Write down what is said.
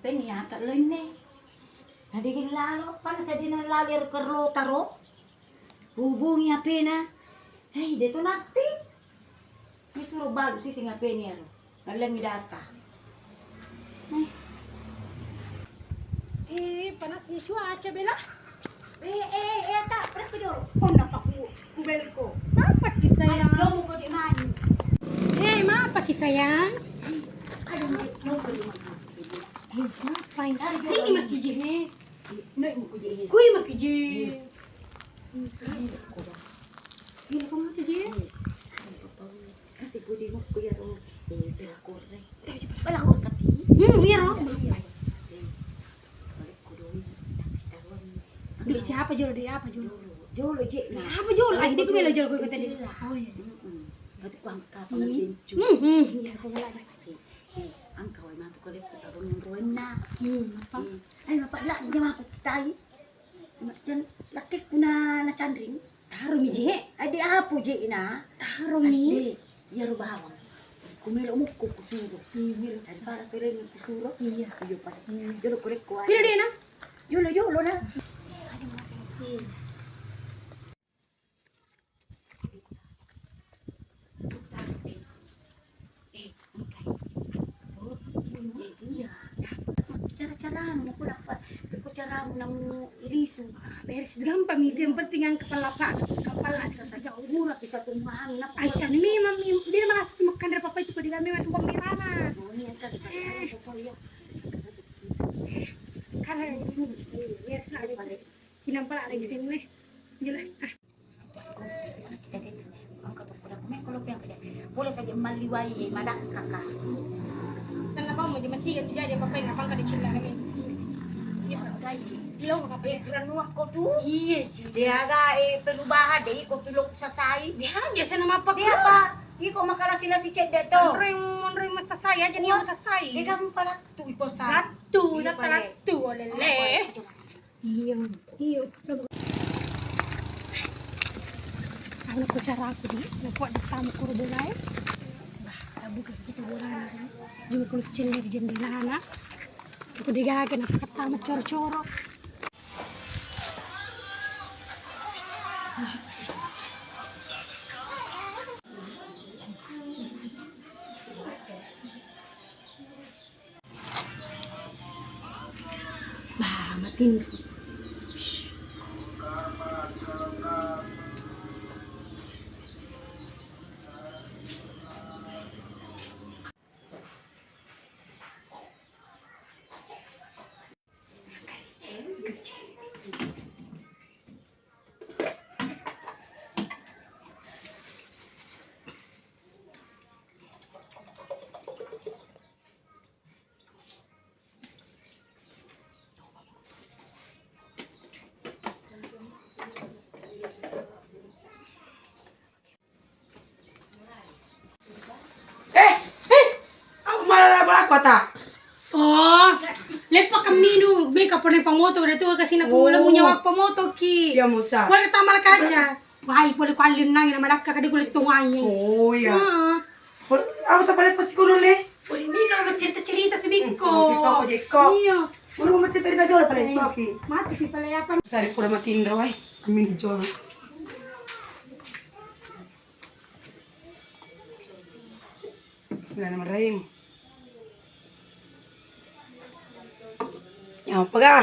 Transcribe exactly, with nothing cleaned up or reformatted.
Penni ata lainne. Nadingin lalo, pada sedina lalo ero kerlo taro. Hubungi H P-na. Hei, de to natti. Misuro balu sising H P-na ero. Nallengi data. Eh. Eh, panasnya cuaca, Bella. Eh, eh, eh, tak, berapa dulu? Kau nampak ku, ku belko. Apa ki, sayang? Ayo, slow mo ko di mani. Eh, ma apa ki, sayang? Aduh, mau ke rumah. Eh, apa ini? Ini mah kiji, eh. Naik mau kiji, eh. Kui mah kiji. Eh. Ini kau mah kiji, eh. Kasi budi mo ku ya ro, eh, pelakor, eh. Pelakor kati. Hmm, iya, ro. Iya. Duit siapa, Jul? Duit apa, Jul? Jolo, Jek. Duit apa, Jul? Ah, itu gue bela, Jul, gue tadi. Oh, iya. Berarti ku angka, hmm, hmm, iya, iya, iya. Angka wae matu kole ku tarung roenna. Hmm, apa? Ayo, apa lah, dia mah aku tai. Jen, laki ku na, na canring. Taro mi, Je. Ade apa, Je, na? Taro mi. Asli. Iyaro bawang. Ku melo mukku kusuro. Iya, melo. Daripada tereng kusuro. Iya. Iya, pada. Iya. Jolo korek kuat. Piro de na? Jolo, jolo na. Aduh, mati. Iya. Eh, iya. Cara-caramu, aku dapat. Aku caramu namu ilisu. Beres gampang itu, yang penting yang kepala apa? Kepala saja. Murah bisa tumbuhan. Aisyah, memang dia malas makan dari papa itu, kau di kami memang tumpang di mana? Oh, ini yang tadi. Eh. Karena ini, ya, selalu balik. Sinampala lagi sini. Jelas. Ah. Boleh saja malliwai madakkaka. Kenapa mau di masih itu jadi apa-apa, kenapa nggak dicilak lagi? Iya, Pak. Lo apa ya? Kurang nuak kau tuh. Iya, Ci. Dia agak, eh, perubahan deh, kau tuh lo sasai. Dia aja sana apa? Dia apa? Iko makala sila si cedde to. Monroi masasai aja nih, masasai. Dia kan pala tu iposa. Ratu, iya, ratu, oleh. Iya, iya. Anu ko caraku di, nako ada tamu kuro bolai. Bah, tabu ke kita bolana kan. Juga kalau celle di jendelana. Aku digaga nak kata macor-coro. Bah, matinro. Eh, eh, aku malah bola kotak. Oh, lepa keminu, beka pernah pamoto, udah tuh kasih aku, oh, lamu nyawa pamoto ki. Ya, Musa. Boleh tambah kaca. Wai, pole kuallinnangi na madakka kade kulle tongaiye. Oh, iya. Heeh. Pole, apa tak pale pasti kono le? Pole ni kalau bercerita-cerita sebikko. Hmm, si toko jekko. Iya. Pole mau bercerita jolo pale, eh, stoki. Mati pi pale apa? Sari pura matinro wai. Amin jolo. Bismillahirrahmanirrahim. Ya, apa ga?